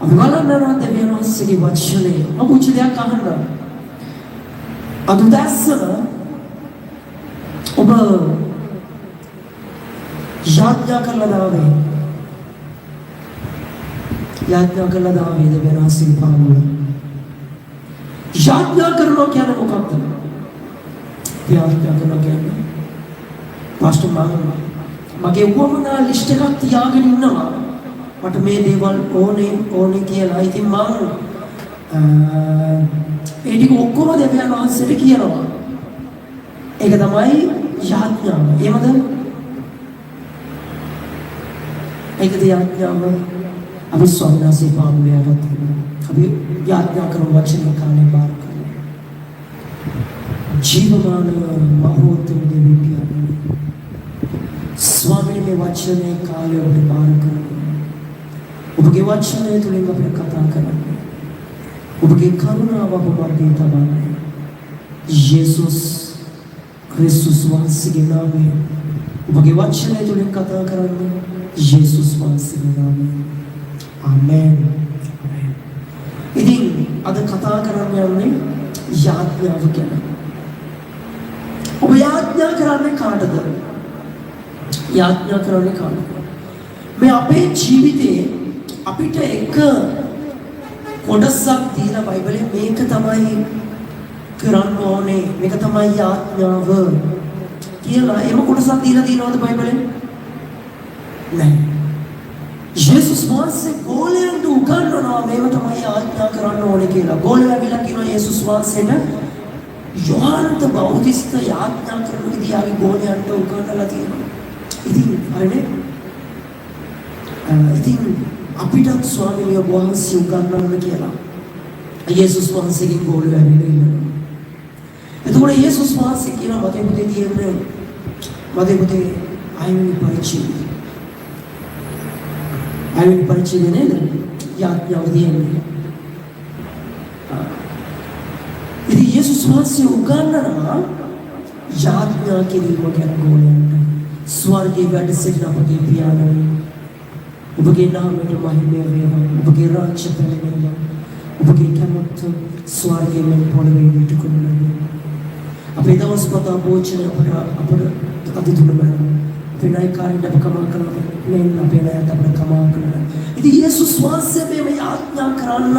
අපි බලන්න යනවා දෙවියන් වහන්සේගේ වචනය. මම පුංචි දෙයක් අහන්න. අද උදෑසන ඔබ යාඥා කරලා දාවේ. යාඥා කරලා දාවේ දෙවියන් වහන්සේගේ පාමුල. යාඥා කරනවා කියන්නේ මොකක්ද? යාඥා කරනවා කියන්නේ පාස්ටර්, මම මගේ උවමනා ලිස්ට් එකක් තියාගෙන ඉන්නවා. මට මේ දේවල් ඕනේ ඕනේ කියලා. ඉතින් මං ඒ ටික ඔක්කොම දෙවියන් වහන්සේට කියනවා. ඒක තමයි යාඥාව. එහෙමද? ඒකද යාඥාව? අපි ස්වාමීන් වහන්සේ පාමුල යටත් වෙනවා. අපි යාඥා කරන වචනේ කාලේ බාර කරනවා. ජීවමාන මහෝත්තම දෙවි පියාණනි, ස්වාමීනි, මේ වචනේ කාලය ඔබට බාර කරනවා. ඔබගේ වචනය තුළින් අපිට කතා කරන්න. ඔබගේ කරුණාව අප මැදේ තබන්න. යේසුස් ක්‍රිස්තුස් වහන්සේගේ නාමයෙන් ඔබගේ වචනය තුළින් කතා කරන්න. යේසුස් වහන්සේගේ නාමයෙන්. ආමේන්. ආමේන්. ඉතින් අද කතා කරන්න යන්නේ යාඥාව ගැන. ඔබ යාඥා කරන්නේ කාටද? යාඥා කරන්නේ කාටද? මේ අපේ ජීවිතේ අපිට එක කොටසක් දීලා බයිබලයේ මේක තමයි කරන්න ඕනේ, මේක තමයි යාඥාව කියලා එහෙම කොටසක් දීලා තියෙනවද බයිබලේ? නෑ. යේසුස් වහන්සේ ගෝලයන්ට උගන්වනවා මේව තමයි යාඥා කරන්න ඕනේ කියලා. ගෝලයෝ ඇවිල්ලා කියනවා යේසුස් වහන්සේට, යොහාන් බෞතිස්ත යාඥා කරන විදිය ආගේ ගෝලයන්ට උගන්වලා තියෙනවා. ඉතින් හරිනේ? ඉතින් අපිටත් ස්වාමීනි ඔබ වහන්සේ උගන්වන්න කියලා යේසුස් වහන්සේගෙන් ගෝලයෝ ඇවිල්ලා ඉන්නවා. එතකොට යේසුස් වහන්සේ කියනවා මතේ පොතේ තියෙන්නේ, මතේ පොතේ හයවෙනි පරිච්ඡේදය. හයවෙනි පරිච්ඡේදය නේද? යාඥාව තියෙන්නේ. ඉතින් යේසුස් වහන්සේ උගන්වනවා යාඥා කිරීම ගැන ගෝලයන්ට. ස්වර්ගයේ වැඩ සිටින අපගේ පියාණනි, ඔබගේ නාමයට මහිමය වේවා. ඔබගේ රාජ්‍ය පැමිණේවා. ඔබගේ කැමැත්ත ස්වර්ගයේ මෙන් පොළවේ ඉටු කරනු ලැබේවා. අපේ දවස් පතා භෝජනය අපට අපට අද දුන මැනව. අපේ ණයකාරීන්ට අප කමා කළ මෙන් අපේ ණයත් අපට කමා කරන. ඉතින් යේසුස් වහන්සේ මේව යාඥා කරන්න,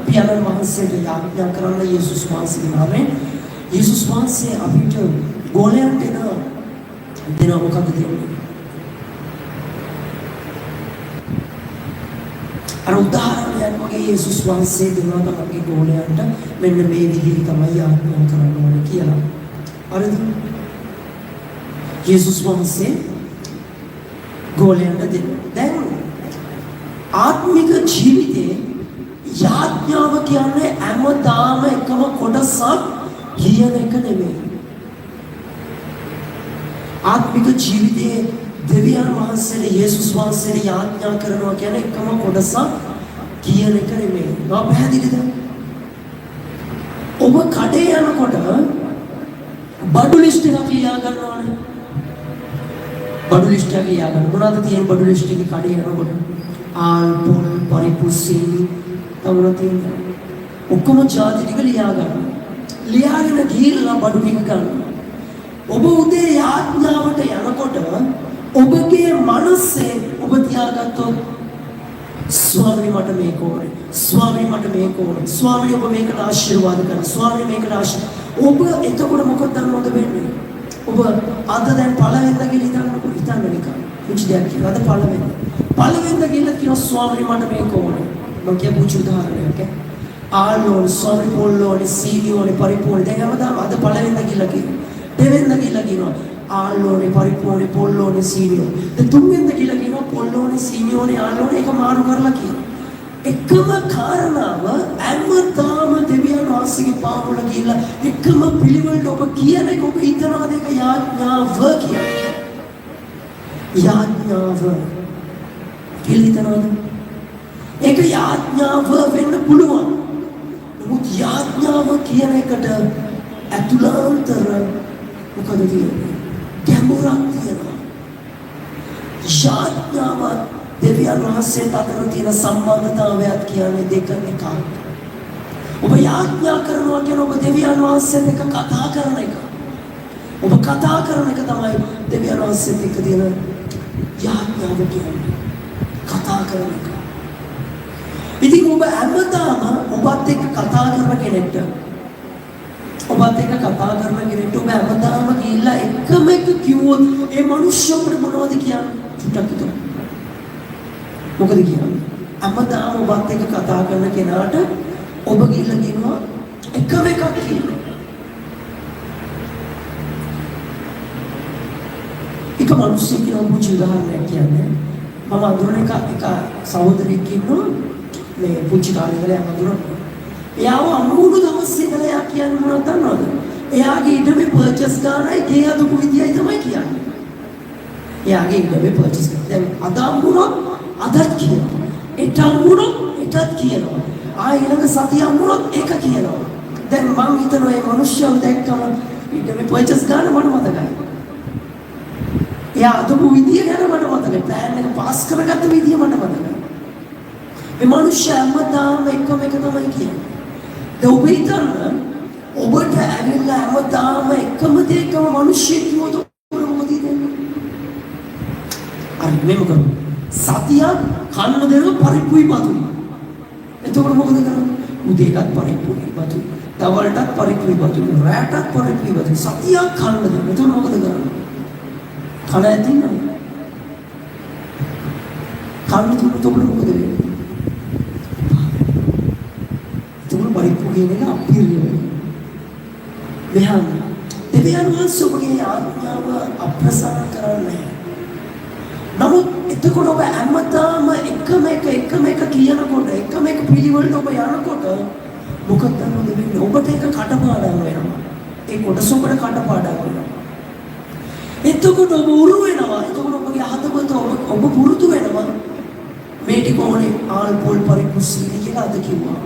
පියාණන් වහන්සේට යාඥා කරන්න යේසුස් වහන්සේගේ නාමයෙන් යේසුස් වහන්සේ අපිට ගෝලයන්ට එන දෙනවා. මොකද්ද දෙන්නේ? අර උදාහරණයක් වගේ යේසුස් වහන්සේ දෙනවා තමන්ගේ ගෝලයන්ට මෙන්න මේ විදිහට තමයි යාඥා කරන්න ඕනේ කියලා. හරිද? යේසුස් වහන්සේ ගෝලයන්ට දෙනවා. දැන් ආත්මික ජීවිතේ යාඥාව කියන්නේ හැමදාම එකම කොටසක් කියන එක නෙමෙයි. ආත්මික ජීවිතයේ දෙවියන් වහන්සේට, යේසුස් වහන්සේට යාඥා කරනවා කියන්නේ එකම කොටසක් කියන එක නෙමෙයි. මම පැහැදිලිද? ඔබ කඩේ යනකොට බඩු ලිස්ට් එකක් ලියා ගන්නවනේ. බඩු ලිස්ට් එකක් ලියා ගන්න. මොනවද තියෙන්නේ බඩු ලිස්ට් එකේ කඩේ යනකොට? ආල්, පොල්, පරිප්පු, සීනි, තව මොනවද තියෙන්නේ? ඔක්කොම ජාති ටික ලියා ගන්න. ලියාගෙන ගිහිල්ලා බඩු ටික ගන්න. ඔබ උදේ යාඥාවට යනකොට ඔබගේ මනසේ ඔබ තියාගත්තොත්, ස්වාමීනි මට මේක ඕනේ, ස්වාමීනි මට මේක ඕනේ, ස්වාමීනි ඔබ මේකට ආශිර්වාද කරන්න, ස්වාමීනි මේකට ආශිර්වාද. ඔබ එතකොට මොකද දන්නවද වෙන්නේ? ඔබ අද දැන් පළවෙනිදා කියලා හිතන්නකෝ, හිතන්න නිකන් පුංචි දෙයක් කියලා. අද පළවෙනිදා පළවෙනිදා කියලා කියනවා ස්වාමීනි මට මේක ඕනේ. මම කිය පුංචි උදාහරණයක් ඈ. ආල් ඕනේ ස්වාමීනි, පොල් ඕනේ, සීනි ඕනේ, පරිප්පු ඕනේ. දැන් හැමදාම අද පළවෙනිදා කියලා කියනවා. දෙවෙනිදා කියලා කියනවා ආල් ඕනේ, පරිප්පු ඕනේ, පොල් ඕනේ, සීනි ඕනේ. දැන් තුන්වෙනිදා කියලා කියනවා පොල් ඕනේ, සීනි ඕනේ, ආල් ඕනේ. ඒක මාරු කරලා කියනවා. එකම කාරණාව හැමදාම දෙවියන් වහන්සේගේ පාමුල ගිහිල්ලා එකම පිළිවෙලට ඔබ කියන එක ඔබ හිතනවාද ඒක යාඥාව කියලා? යාඥාව කියලා හිතනවාද? ඒක යාඥාව වෙන්න පුළුවන්. නමුත් යාඥාව කියන එකට ඇතුළාන්තර මොකද තියෙන්නේ? ගැඹුරක් තියෙනවා. යාඥාව දෙවියන් වහන්සේත් අතර තියෙන සම්බන්ධතාවයත් කියන්නේ දෙක එකක්. ඔබ යාඥා කරනවා කියන්නේ ඔබ දෙවියන් වහන්සේත් එක්ක කතා කරන එක. ඔබ කතා කරන එක තමයි දෙවියන් වහන්සේත් එක්ක තියෙන යාඥාව කියන්නේ. කතා කරන එක. ඉතින් ඔබ හැමදාම ඔබත් එක්ක කතා කරන කෙනෙක්ට, ඔබත් එක්ක කතා කරන කෙනෙක්ට ඔබ හැමදාම ගිහිල්ලා එකම එක කිව්වොත් ඒ මිනිස්සු ඔබට මොනවද කියන්නේ? චුට්ටක් හිතන්න. මොකද කියන්නේ? හැමදාම ඔබත් එක්ක කතා කරන කෙනාට ඔබ ගිහිල්ලා කියනවා එකම එකක් කියනවා. එක මිනිස්සෙක් කියනවා, පුංචි උදාහරණයක් කියන්නේ. මම අඳුරන එක එක සහෝදරයෙක් ඉන්නවා, මේ පුංචි කාලේ ඉඳලා එයා අඳුරනවා. එයාව අමුණු දවස් ඉඳලා එයා කියන්නේ මොනවද දන්නවද? එයාගේ ඉඩමේ පර්චේස් ගානයි ගේ හදපු විදියයි තමයි කියන්නේ. එයාගේ ඉඩමේ පර්චේස් ගාන. දැන් අද අම්බුනොත් අදත් කියනවා. එට අම්බුනොත් එටත් කියනවා. ආ ඊළඟ සතිය අම්බුනොත් ඒක කියනවා. දැන් මං හිතනවා මේ මිනිස්සුව දැක්කම ඉඩමේ පර්චේස් ගාන මට මතකයි. එයා අදපු විදිය ගැන මට මතකයි. ප්ලෑන් එක පාස් කරගත්ත විදිය මට මතකයි. මේ මිනිස්සු හැමදාම එකම එක තමයි කියන්නේ. දැන් ඔබ හිතන්න, ඔබට ඇවිල්ලා හැමදාම එකම දේ එකම මිනිස්සෙක් කිව්වොත් ඔබට මොකද හිතෙන්නේ? හරි, මෙහෙම කරමු. සතියක් කන්න දෙන පරිප්පුයි බතුයි. එතකොට මොකද කරන්නේ? උදේටත් පරිප්පුයි බතුයි, දවල්ටත් පරිප්පුයි බතුයි, රැටත් පරිප්පුයි බතුයි. සතියක් කන්න දෙන. එතකොට මොකද කරන්නේ? කන ඇති නේද? කන්න දුන්නොත් ඔබට මොකද වෙන්නේ? එතකොට පරිප්පු කියන එක අපිරිය වෙනවා. මෙහාම දෙවියන් වහන්සේ ඔබගේ ආඥාව අප්‍රසන්න කරන්නේ නැහැ. නමුත් එතකොට ඔබ හැමදාම එකම එක එකම එක කියනකොට, එකම එක පිළිවෙලට ඔබ යනකොට මොකද දන්නවද වෙන්නේ? ඔබට ඒක කටපාඩම් වෙනවා. ඒ කොටස ඔබට කටපාඩම් වෙනවා. එතකොට ඔබ උරු වෙනවා. එතකොට ඔබගේ හදවත ඔබ පුරුදු වෙනවා. මේ ටික ඕනේ ආල් පොල් පරිප්පු සීනි කියලා අද කිව්වා.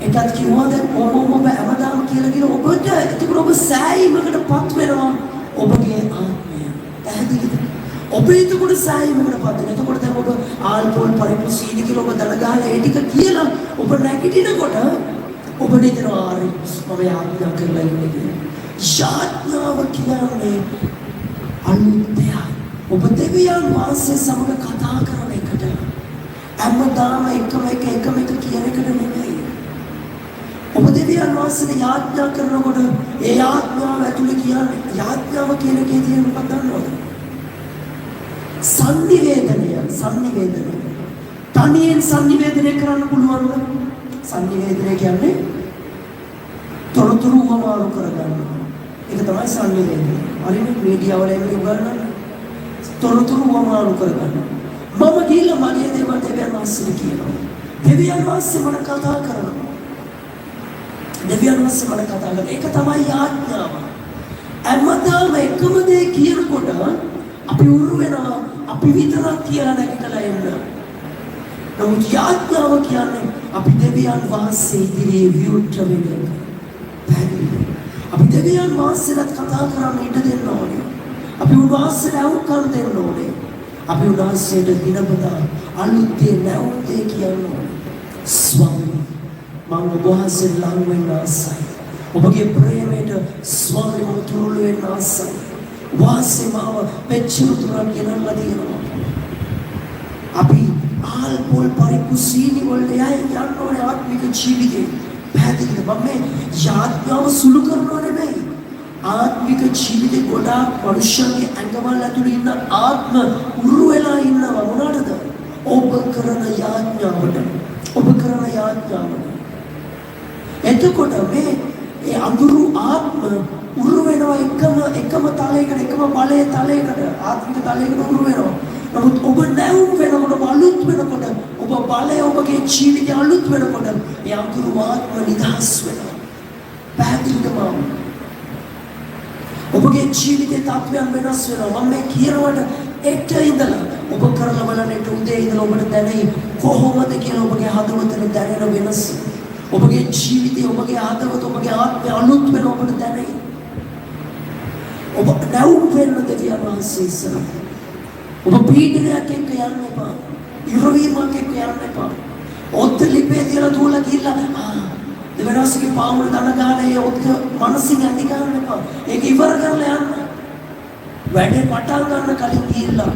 එකත් කිව්වා. දැන් ඔබ ඔබ හැමදාම කියලා කියලා ඔබට එතකොට ඔබ සෑයීමකට පත් වෙනවා ඔබගේ ආත්මය. පැහැදිලිද? ඔබ එතකොට සෑයීමකට පත් වෙනවා. එතකොට දැන් ඔබ ආල් පොල් පරිප්පු සීනි කියලා ඔබ දන ගහලා ඒ ටික කියලා ඔබ නැගිටිනකොට ඔබ හිතනවා හරි, මම යාඥා කරලා ඉන්නේ කියලා. යාඥාව කියන්නේ අලුත් දෙයක්. ඔබ දෙවියන් වහන්සේ සමග කතා කරන එකට, හැමදාම එකම එක එකම එක කියන එකට නෙමෙයි. ඔබ දෙවියන් වහන්සේට යාඥා කරනකොට ඒ යාඥාව ඇතුලේ කියන්නේ, යාඥාව කියන එකේ තියෙන මොකක්ද දන්නවද? සන්නිවේදනය. සන්නිවේදනය. තනියෙන් සන්නිවේදනය කරන්න පුළුවන්ද? සන්නිවේදනය කියන්නේ තොරතුරු හුවමාරු කරගන්න. ඒක තමයි සන්නිවේදනය. හරිනේ, මීඩියා වල එහෙම උගන්වන්නේ. තොරතුරු හුවමාරු කරගන්න. මම ගිහිල්ලා මගේ දේවල් දෙවියන් වහන්සේට කියනවා. දෙවියන් වහන්සේ මට කතා කරනවා. දෙවියන් වහන්සේ මට කතා කරනවා. ඒක තමයි යාඥාව. හැමදාම එකම දේ කියනකොට අපි උරු වෙනවා අපි විතරක් කියලා නැගිටලා එන්න. නමුත් යාඥාව කියන්නේ අපි දෙවියන් වහන්සේ ඉදිරියේ විවෘත වෙන එක. පැහැදිලිද? අපි දෙවියන් වහන්සේට කතා කරන්න ඉඩ දෙන්න ඕනේ. අපි උන්වහන්සේට ඇහුම්කන් දෙන්න ඕනේ. අපි උන්වහන්සේට දිනපතා අලුත් දේ නැවුම් දේ කියන්න ඕනේ. ස්වාමීනි, මම ඔබ වහන්සේට ලං වෙන්න ආසයි. ඔබගේ ප්‍රේමයට ස්වාමීනි මම තුරුළු වෙන්න ආසයි. වහන්සේ මාව මෙච්චර දුරක් ගෙනල්ලා තියෙනවා. අපි ආල් පොල් පරිප්පු සීනි වලට යන්න ඕනේ ආත්මික ජීවිතේ. පැහැදිලිද? මම මේ යාඥාව සුළු කරනව නෙමෙයි. ආත්මික ජීවිතේ ගොඩාක් මනුෂ්‍යන්ගේ ඇඟවල් ඇතුලේ ඉන්න ආත්ම උරු වෙලා ඉන්නවා. මොනකටද? ඔබ කරන යාඥාවට. ඔබ කරන යාඥාවට. එතකොට මේ ඒ අඳුරු ආත්ම උරු වෙනවා එකම එකම තලයකට, එකම බලයේ තලයකට, ආත්මික තලයකට උරු වෙනවා. නමුත් ඔබ නැවුම් වෙනකොට, ඔබ අලුත් වෙනකොට, ඔබ බලය ඔබගේ ජීවිතය අලුත් වෙනකොට ඒ අඳුරු ආත්ම නිදහස් වෙනවා. පැහැදිලිද මාම? ඔබගේ ජීවිතේ තත්ත්වයන් වෙනස් වෙනවා. මම මේ කියනවට එට ඉඳලා ඔබ කරලා බලන්න, එට උදේ ඉඳලා ඔබට දැනෙයි කොහොමද කියලා ඔබගේ හදවතට දැනෙන වෙනස. ඔබගේ ජීවිතය, ඔබගේ හදවත, ඔබගේ ආත්මය අලුත් වෙන ඔබට දැනෙයි. ඔබ නැවුම් වෙන්න දෙවියන් වහන්සේ ඉස්සරහ. ඔබ පීඩනයක් එක්ක යන්න එපා. ඉරවීමක් එක්ක යන්න එපා. ඔත්ත ලිපේ තියලා දුවලා ගිහිල්ලා දෙවියන් වහන්සේගේ පාමුල දන ගාලා ඒ ඔත්ත මනසින් ඇති ගන්න එපා. ඒක ඉවර කරලා යන්න. වැඩේ පටන් ගන්න කලින් ගිහිල්ලා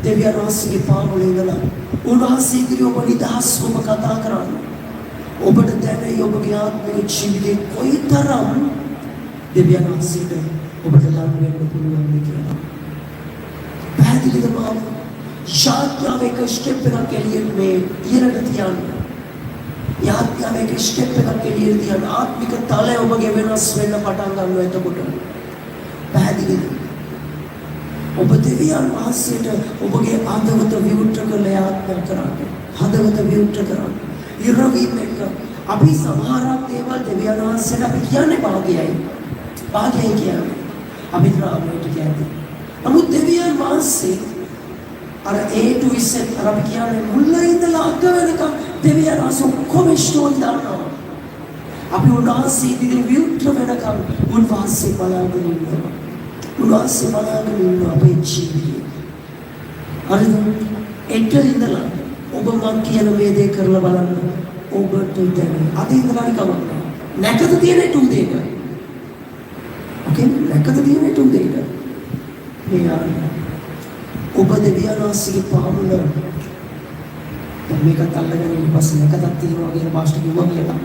දෙවියන් වහන්සේගේ පාමුල ඉඳලා උන්වහන්සේ ඉදිරියේ ඔබ නිදහස්ව ඔබ කතා කරන්න. ඔබට දැනෙයි ඔබගේ ආත්මික ජීවිතේ කොයිතරම් දෙවියන් වහන්සේට ඔබට ලං වෙන්න පුළුවන්ද කියලා. පැහැදිලිද මාව? යාඥාව එක ස්ටෙප් එකක් එළියට මේ ඉහළට තියන්න. යාඥාව එක ස්ටෙප් එකක් එළියට තියන්න. ආත්මික තලය ඔබගේ වෙනස් වෙන්න පටන් ගන්නවා එතකොට. පැහැදිලිද? ඔබ දෙවියන් වහන්සේට ඔබගේ හදවත විවෘත කරලා යාඥා කරන්න. හදවත විවෘත කරන්න. ඉරවීම එක අපි සමහරක් දේවල් දෙවියන් වහන්සේට අපි කියන්නේ භාගයයි. භාගයයි කියන්නේ. අපි හිතනවා කියන්නේ. නමුත් දෙවියන් වහන්සේ අර A to Z අර අපි කියන්නේ මුල ඉඳලා අග වෙනකම් දෙවියන් වහන්සේ ඔක්කොම ස්ටෝරි දන්නවා. අපි උන්වහන්සේ ඉදිරියේ විවෘත වෙනකම් උන්වහන්සේ බලාගෙන ඉන්නවා. උන්වහන්සේ බලාගෙන ඉන්නවා අපේ ජීවිතේ. හරිද? එට ඉඳලා ඔබ මං කියන මේ දේ කරලා බලන්න. ඔබට දැනෙයි. අද ඉඳලා හරි කමක් නෑ. නැකත තියෙන ට උදේට. ඕකේ, නැකත තියෙන ට උදේට. මේ ඔබ දෙවියන් වහන්සේගේ පාමුල දැන් මේකත් අල්ලගෙන ඊට පස්සේ නැකතක් තියෙනවා කියලා පාස්ටර් කිව්වා කියලා.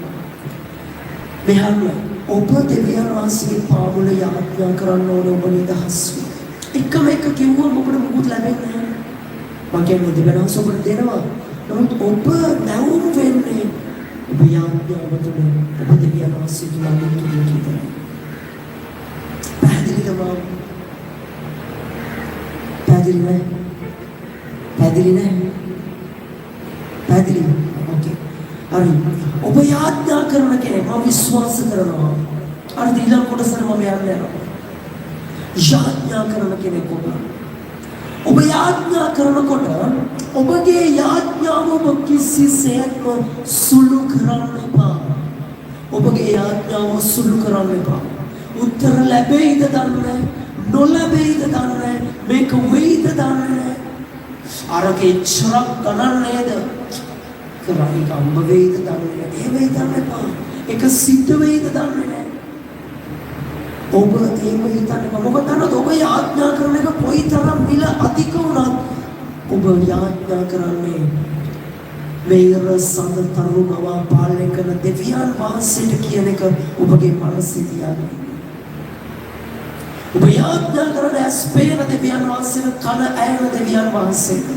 මෙහන්න ඔබ දෙවියන් වහන්සේගේ පාමුල යාඥා කරන්න ඕනේ ඔබ නිදහස් වෙන්න. එකම එක කිව්වම ඔබට මොකුත් ලැබෙන්නේ නැහැ. මං කියන්නේ දෙවියන් වහන්සේ ඔබට දෙනවා. නමුත් ඔබ නැවුම් වෙන්නේ ඔබ යාඥාව තුළ ඔබ දෙවියන් වහන්සේ තුළ අනුතුරුව විතරයි. පැහැදිලිද මම? පැහැදිලි නෑ? පැහැදිලි නෑ? පැහැදිලි? ඕකේ. හරි. ඔබ යාඥා කරන කෙනෙක් මම විශ්වාස කරනවා. හරි, ඊළඟ කොටසට මම යන්න යනවා. යාඥා කරන කෙනෙක් ඔබ. ඔබ යාඥා කරනකොට ඔබගේ යාඥාව ඔබ කිසිසේත්ම සුළු කරන්න එපා. ඔබගේ යාඥාව සුළු කරන්න එපා. උත්තර ලැබෙයිද දන්නේ, නොලැබෙයිද දන්නේ, මේක වෙයිද දන්නේ, අරක එච්චරක් ගණන් නේද කරා, ඒක හම්බ වෙයිද දන්නේ නැහැ. එහෙම හිතන්න එපා. ඒක සිද්ධ වෙයිද දන්නේ නැහැ. ඔබ එහෙම හිතන්න එපා. මොකද දන්නවද, ඔබ යාඥා කරන එක කොයිතරම් මිල අධික වුණත් ඔබ යාඥා කරන්නේ මේ ඉර සඳ තරු මවා පාලනය කරන දෙවියන් වහන්සේට කියන එක ඔබගේ මනසේ තියාගන්න. ඔබ යාඥා කරන ඇස් පේන දෙවියන් වහන්සේට, කන ඇහෙන දෙවියන් වහන්සේට.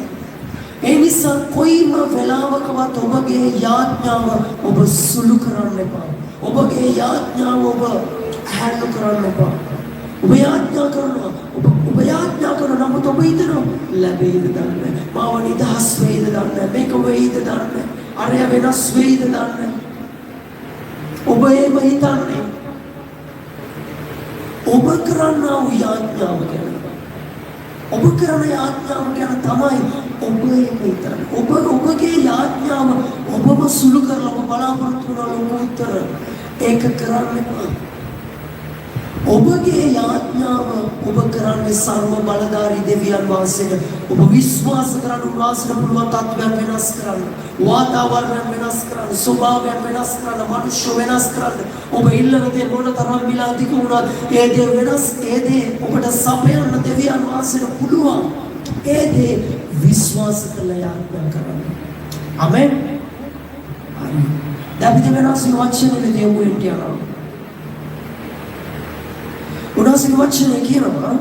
ඒ නිසා කොයිම වෙලාවකවත් ඔබගේ යාඥාව ඔබ සුළු කරන්න එපා. ඔබගේ යාඥාව ඔබ හැල්ලු කරන්න එපා. ඔබ යාඥා කරනවා. ඔබ ඔබ යාඥා කරනවා. නමුත් ඔබ හිතනවා ලැබෙයිද දන්නේ, මාව නිදහස් වෙයිද දන්නේ, මේක වෙයිද දන්නේ, අරය වෙනස් වෙයිද දන්නේ. ඔබ එහෙම හිතන්නේ ඔබ කරන්නා වූ යාඥාව ගැන. ඔබ කරන යාඥාව ගැන තමයි ඔබ එහෙම හිතන්නේ. ඔබ ඔබගේ යාඥාව ඔබම සුළු කරලා ඔබ බලාපොරොත්තු වෙන ලොකු උත්තර. ඒක කරන්න එපා. ඔබගේ යාඥාව ඔබ කරන්නේ සර්ව බලධාරී දෙවියන් වහන්සේට. ඔබ විශ්වාස කරන්න උන්වහන්සේට පුළුවන් තත්ත්වයන් වෙනස් කරන්න, වාතාවරණයන් වෙනස් කරන්න, ස්වභාවයන් වෙනස් කරන්න, මනුෂ්‍ය වෙනස් කරන්න. ඔබ ඉල්ලන දේ මොන තරම් මිල අධික වුණත් ඒ දේ වෙනස්, ඒ දේ ඔබට සපයන්න දෙවියන් වහන්සේට පුළුවන්. ඒ දේ විශ්වාස කරලා යාඥා කරන්න. ආමෙන්. හරි. දැන් අපි දෙවියන් වහන්සේගේ වචනේ දෙයමු යනවා. උන්වහන්සේගේ වචනය කියනවා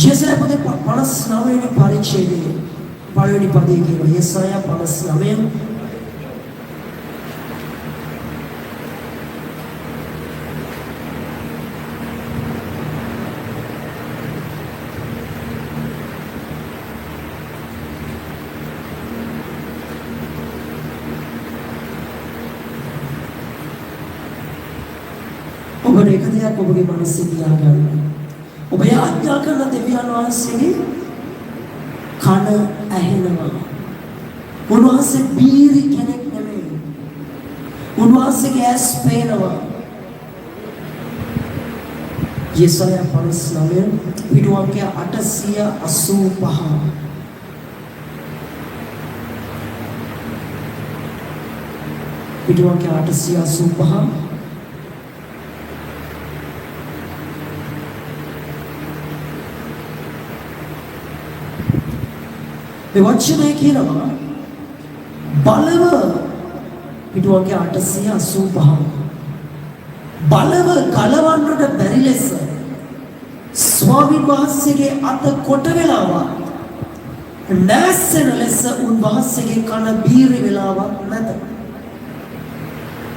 යෙසායා පොතේ 59 වෙනි පරිච්ඡේදයේ පළවෙනි පදයේ කියනවා. යෙසායා 59 ඔබට එක දෙයක් ඔබගේ මනසේ තියාගන්න. ඔබ යාඥා කරන දෙවියන් වහන්සේගේ කන ඇහෙනවා. උන්වහන්සේ බීරි කෙනෙක් නෙමෙයි. උන්වහන්සේගේ ඇස් පේනවා. යෙසායා 59 පිටු අංකය 885. පිටු අංක 885. මේ වචනය කියනවා බලව, පිටු අංක 885, බලව ගලවන්නට බැරි ලෙස ස්වාමීන් වහන්සේගේ අත කොට වෙලාවක්, නෑසෙන ලෙස උන්වහන්සේගේ කන බීරි වෙලාවක් නැත.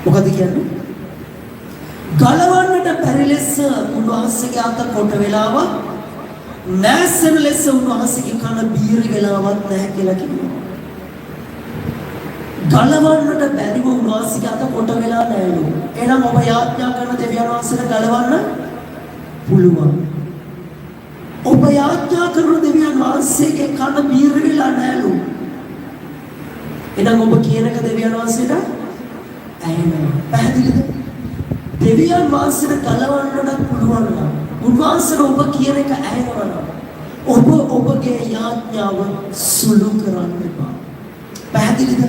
මොකද කියන්නේ? ගලවන්නට බැරි ලෙස උන්වහන්සේගේ අත කොට වෙලාවක්, නෑසෙන ලෙස උන්වහන්සේගේ කන බීරි වෙලාවක් නැහැ කියලා කියනවා. ගලවන්නට බැරිව උන්වහන්සේගේ අත කොට වෙලා නෑලු. එහෙනම් ඔබ යාඥා කරන දෙවියන් වහන්සේට ගලවන්න පුළුවන්. ඔබ යාඥා කරන දෙවියන් වහන්සේගේ කන බීර වෙලා නෑලු. එහෙනම් ඔබ කියන එක දෙවියන් වහන්සේට ඇහෙනවා. පැහැදිලිද? දෙවියන් වහන්සේට ගලවන්නට පුළුවන් නම්, උන්වහන්සේට ඔබ කියන එක ඇහෙනවා නම්, ඔබ ඔබගේ යාඥාව සුළු කරන්න එපා. පැහැදිලිද?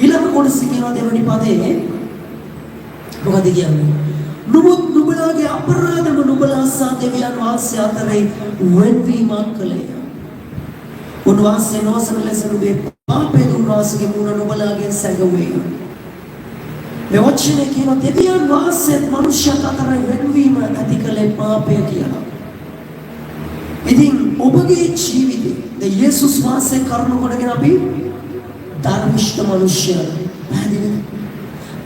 ඊළඟ කොටස කියනවා දෙවෙනි පදේ මොකද කියන්නේ? නමුත් නුඹලාගේ අපරාධම නුඹලා සහ දෙවියන් වහන්සේ අතරේ වෙන්වීමක් කළේය. උන්වහන්සේ නොඅසන ලෙස නුඹේ පාපයද උන්වහන්සේගේ මුණ නුඹලාගෙන් සැඟවුවේය. මේ වචනේ කියන දෙවියන් වහන්සේත් මනුෂ්‍යයන් අතර වෙන්වීම ඇති කළේ පාපය කියලා. ඉතින් ඔබගේ ජීවිතේ දැන් යේසුස් වහන්සේ කරුණ කොටගෙන අපි ධර්මිෂ්ඨ මනුෂ්‍යයන්. පැහැදිලිද?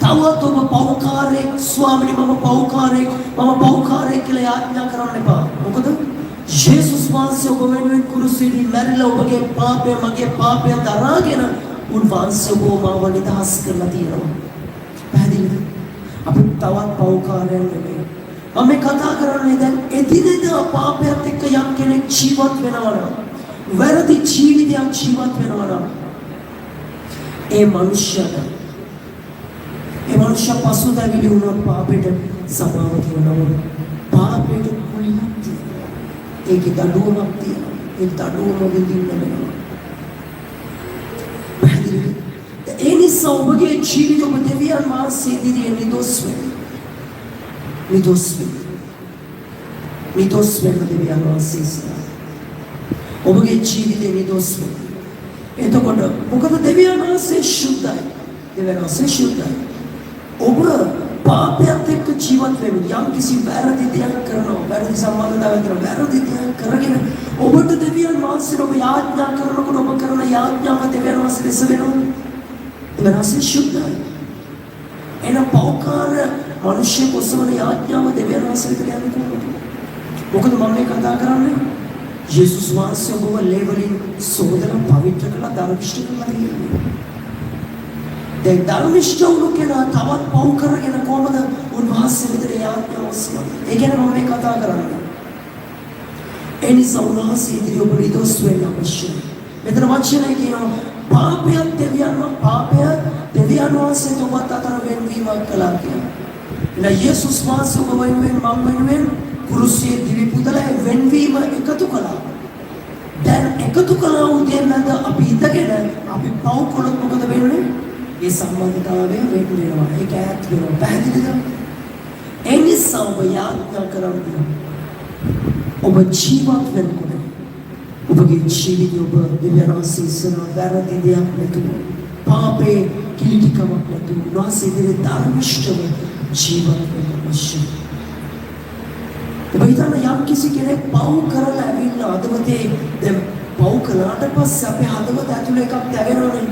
තවත් ඔබ පව්කාරයෙක්, ස්වාමිනී මම පව්කාරයෙක්, මම පව්කාරයෙක් කියලා යාඥා කරන්න එපා. මොකද යේසුස් වහන්සේ ඔබ වෙනුවෙන් කුරුසෙදී මැරිලා ඔබගේ පාපය මගේ පාපය දරාගෙන උන්වහන්සේ ඔබව මාව නිදහස් කරලා තියෙනවා. පැහැදිලිද? අපි තවත් පව්කාරයන් නෙමෙයි. මම මේ කතා කරන්නේ දැන් එදිනෙදා පාපයත් එක්ක යම් කෙනෙක් ජීවත් වෙනවා නම්, වැරදි ජීවිතයක් ජීවත් වෙනවා නම්, ඒ මනුෂ්‍යයාට, ඒ මනුෂ්‍ය පසුතැවිලි වුණොත් පාපෙට සමාව තියෙනවා. පාපෙට කුලියක් තියෙනවා. ඒකේ දඬුවමක් තියෙනවා. ඒ දඬුවම විඳින්න වෙනවා. පැහැදිලිද? ඒ නිසා ඔබගේ ජීවිත ඔබ දෙවියන් වහන්සේ ඉදිරියේ නිදොස් වෙන්න. නිදොස් වෙන්න. නිදොස් වෙන්න දෙවියන් වහන්සේ ඉස්සරහා. ඔබගේ ජීවිතේ නිදොස් වෙන්න. එතකොට මොකද දෙවියන් වහන්සේ ශුද්ධයි. දෙවියන් වහන්සේ ශුද්ධයි. ඔබ පාපයත් එක්ක ජීවත් වෙමින් යම් කිසි වැරදි දෙයක් කරනවා, වැරදි සම්බන්ධතාවයක් කරනවා, වැරදි දෙයක් කරගෙන ඔබට දෙවියන් වහන්සේට ඔබ යාඥා කරනකොට ඔබ කරන යාඥාව දෙවියන් වහන්සේ දෙස වෙනවා. දෙවියන් වහන්සේ ශුද්ධයි. එන පෞකාර මිනිස්සු කොසවන යාඥාව දෙවියන් වහන්සේ වෙතට යන්නේ කොහොමද? මොකද මම මේ කතා කරන්නේ? යේසුස් වහන්සේ ඔබව ලේ වලින් සෝදලා පවිත්‍ර කළා, ධර්මිෂ්ඨ කළා කියන්නේ. දැන් ධර්මිෂ්ඨ වුණු කෙනා තවත් පව් කරගෙන කොහොමද උන්වහන්සේ වෙතට යාඥාව ඔසවන්නේ? ඒ ගැන මම මේ කතා කරන්නේ. ඒ නිසා උන්වහන්සේ ඉදිරියේ ඔබ නිදොස් වෙන්න අවශ්‍යයි. මෙතන වචනය කියනවා පාපයත් දෙවියන් පාපය දෙවියන් වහන්සේත් ඔබත් අතර වෙන්වීමක් කළා කියලා. එහෙනම් යේසුස් වහන්සේ ඔබ වෙනුවෙන් මම වෙනුවෙන් කුරුසියේ දිවි පුදලා ඒ වෙන්වීම එකතු කළා. දැන් එකතු කළා වූ දේ මැද අපි ඉඳගෙන අපි පව් කළොත් මොකද වෙන්නේ? ඒ සම්බන්ධතාවය වෙන් වෙනවා. ඒක ඈත් වෙනවා. පැහැදිලිද? ඒ නිසා ඔබ යාඥා කරන්න. ඔබ ජීවත් වෙනකොට ඔබගේ ජීවිතය ඔබ දෙවියන් වහන්සේ ඉස්සරහා වැරදි දෙයක් නැතුව, පාපේ කිලිටිකමක් නැතුව උන්වහන්සේ ඉදිරියේ ධර්මිෂ්ඨව ජීවත් වෙන්න අවශ්‍යයි. ඔබ හිතන්න යම් කිසි කෙනෙක් පව් කරලා ඇවිල්ලා හදවතේ, දැන් පව් කළාට පස්සේ අපේ හදවත ඇතුලේ එකක් තැවෙනවනේ.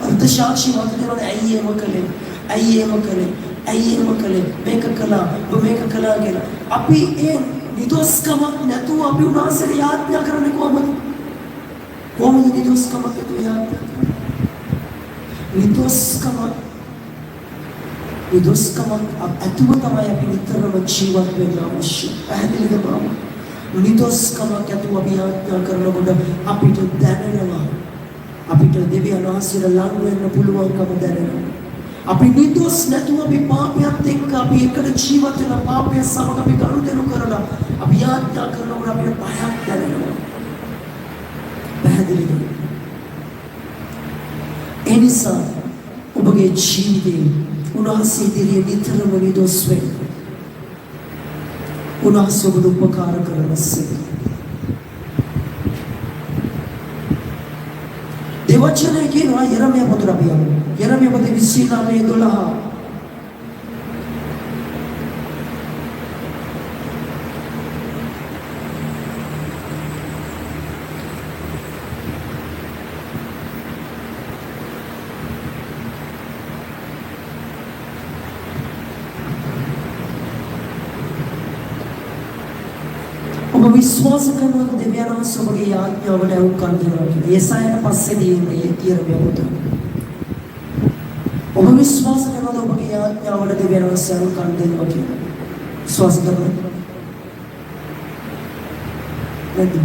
අර්ධ සාක්ෂි මත දෙනවනේ, ඇයි එහෙම කළේ? ඇයි එහෙම කළේ? ඇයි එහෙම කළේ? මේක කළා, ඔබ මේක කළා කියලා. අපි ඒ නිදොස්කමක් නැතුව අපි උන්වහන්සේට යාඥා කරන්නේ කොහොමද? කොහොමද නිදොස්කමක් නැතුව යාඥා කරන්නේ? නිදොස්කමක් ඇතුව තමයි අපි නිතරම ජීවත් වෙන්න අවශ්‍ය. පැහැදිලිද මාමා? නිදොස්කමක් ඇතුව අපි යාඥා කරනකොට අපිට දැනෙනවා, අපිට දෙවියන් වහන්සේට ලං වෙන්න පුළුවන්කම දැනෙනවා. අපි නිදොස් නැතුව අපි පාපයත් එක්ක අපි එකට ජීවත් වෙන පාපය සමග අපි ගනුදෙනු කරලා අපි යාඥා කරනකොට අපිට බයක් දැනෙනවා. පැහැදිලිද? ඒ නිසා ඔබගේ ජීවිතේ උන්වහන්සේ ඉදිරියේ නිතරම නිදොස් වෙන්න. උන්වහන්සේ ඔබට උපකාර කරන සේක. දේවචනය කියනවා යෙරමියා පොතට අපි යමු. යෙරමියා පොතේ 29:12. ඔබ විශ්වාස කරනවද දෙවියන් වහන්සේ ඔබගේ යාඥාවට ඇහුම්කන් දෙනවා කියලා? යෙසායාට පස්සේ තියෙන්නේ යෙරමියා පොත. ඔබ විශ්වාස කරනවද ඔබගේ යාඥාවට දෙවියන් වහන්සේ ඇහුම්කන් දෙනවා කියලා? විශ්වාස කරනවද? නැද්ද?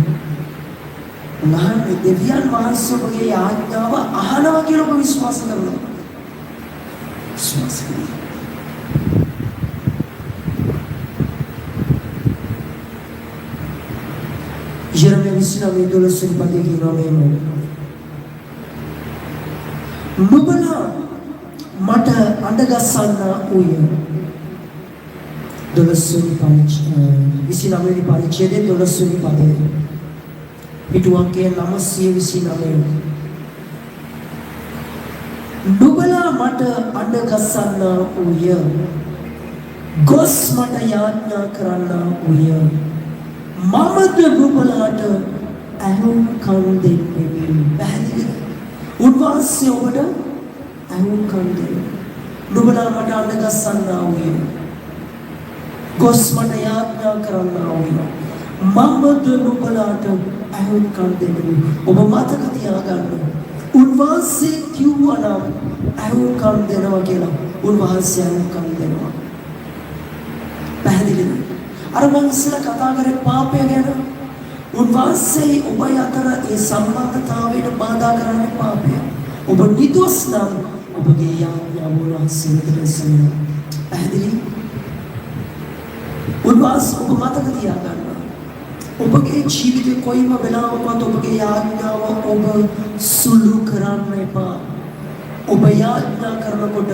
මහන්නේ දෙවියන් වහන්සේ ඔබගේ යාඥාව අහනවා කියලා ඔබ විශ්වාස කරනවද? විශ්වාස කරනවා. යෙරමියා 29 12 වෙනි පදයේ කියනවා මෙහෙම. නුඹලා මට අඬගස්සන්නා වූය. 12 වෙනි පරිච්ඡේදය 29 වෙනි පරිච්ඡේදයේ 12 වෙනි පදය. පිටු අංකය 929. නුඹලා මට අඬගස්සන්නා වූය. ගොස් මට යාඥා කරන්නා වූය. මමද නුඹලාට ඇහුම්කන් දෙන්නෙමි. පැහැදිලිද? උන්වහන්සේ ඔබට ඇහුම්කන් දෙනවා. නුඹලා මට අඬගස්සන්නා වූය. ගොස් මට යාඥා කරන්නා වූය. මමද නුඹලාට ඇහුම්කන් දෙන්නෙමි. ඔබ මතක තියාගන්න. උන්වහන්සේ කිව්වා නම් ඇහුම්කන් දෙනවා කියලා. උන්වහන්සේ ඇහුම්කන් දෙනවා. පැහැදිලිද? අර මං ඉස්සෙල්ලා කතා කරේ පාපය ගැන. උන්වහන්සේ ඔබ අතර ඒ සම්බන්ධතාවයට බාධා කරන්නේ පාපය. ඔබ නිදොස් නම් ඔබගේ යාඥාව උන්වහන්සේ වෙතට එසවෙනවා. පැහැදිලි? උන්වහන්සේ ඔබ මතක තියාගන්න. ඔබගේ ජීවිතේ කොයිම වෙලාවකවත් ඔබගේ යාඥාව ඔබ සුළු කරන්න එපා. ඔබ යාඥා කරනකොට